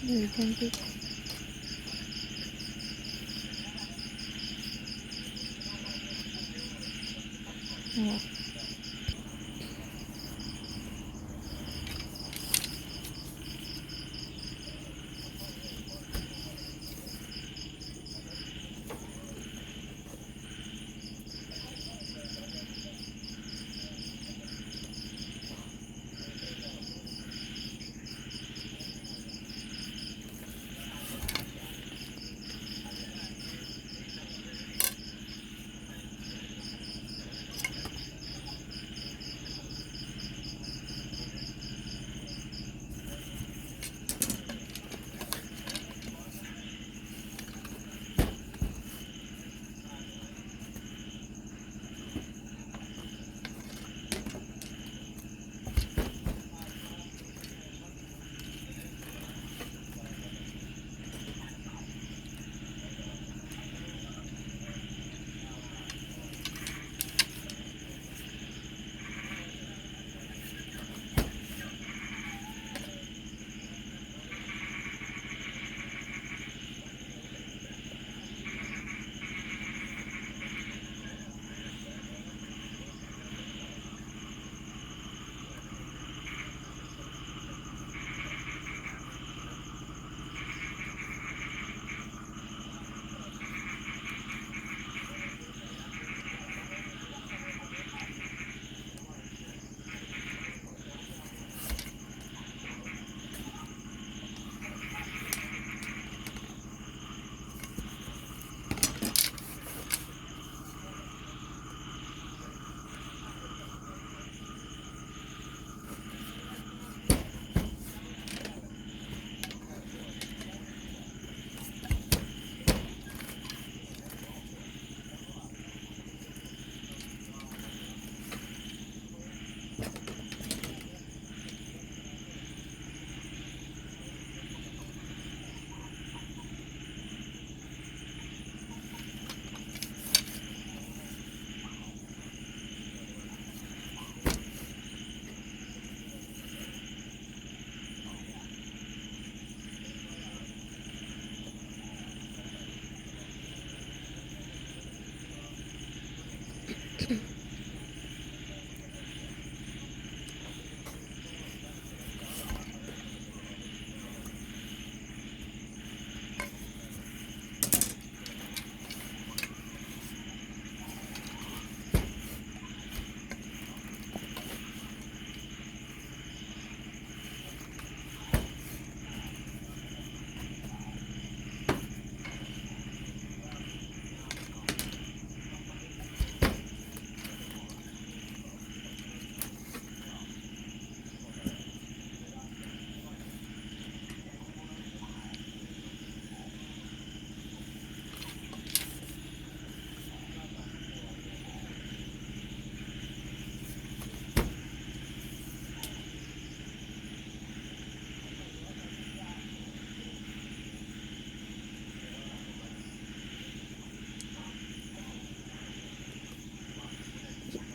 Thank you.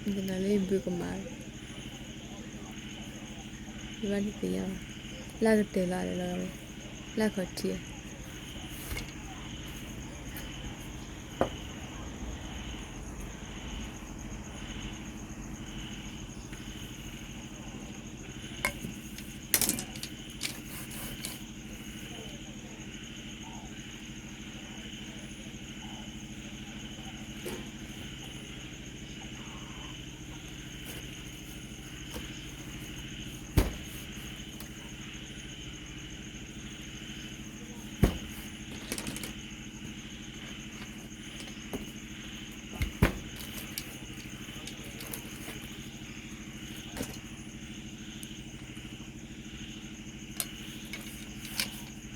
နလၢယဘုကမၤ, ယဘၣ်တသ့ၣ်ညါ, လၢကတၢၢ်လီၤလီၤ, လၢခီၣ်ထံး.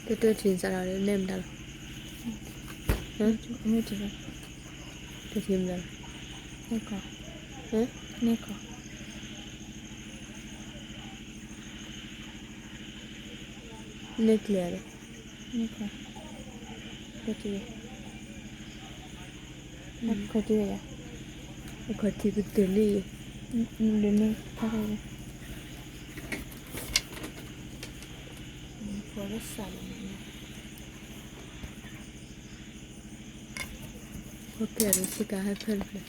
တၢ်တထံၣ်စးထီၣ်န့ၣ် နဲၣ်မတၤလီၤ, တထံၣ်မတၤလီၤ, နဲၣ်ကီၢ်, နဲၣ်ကျဲၤဒီး, အခီၣ်ထံးကတၢၢ်လံ, ဒ်န့ၣ်, ဖဲလၢစးလီၤ ဖဲအံၤဆ့ကၤဟဲဖဲတဖျၢၣ်,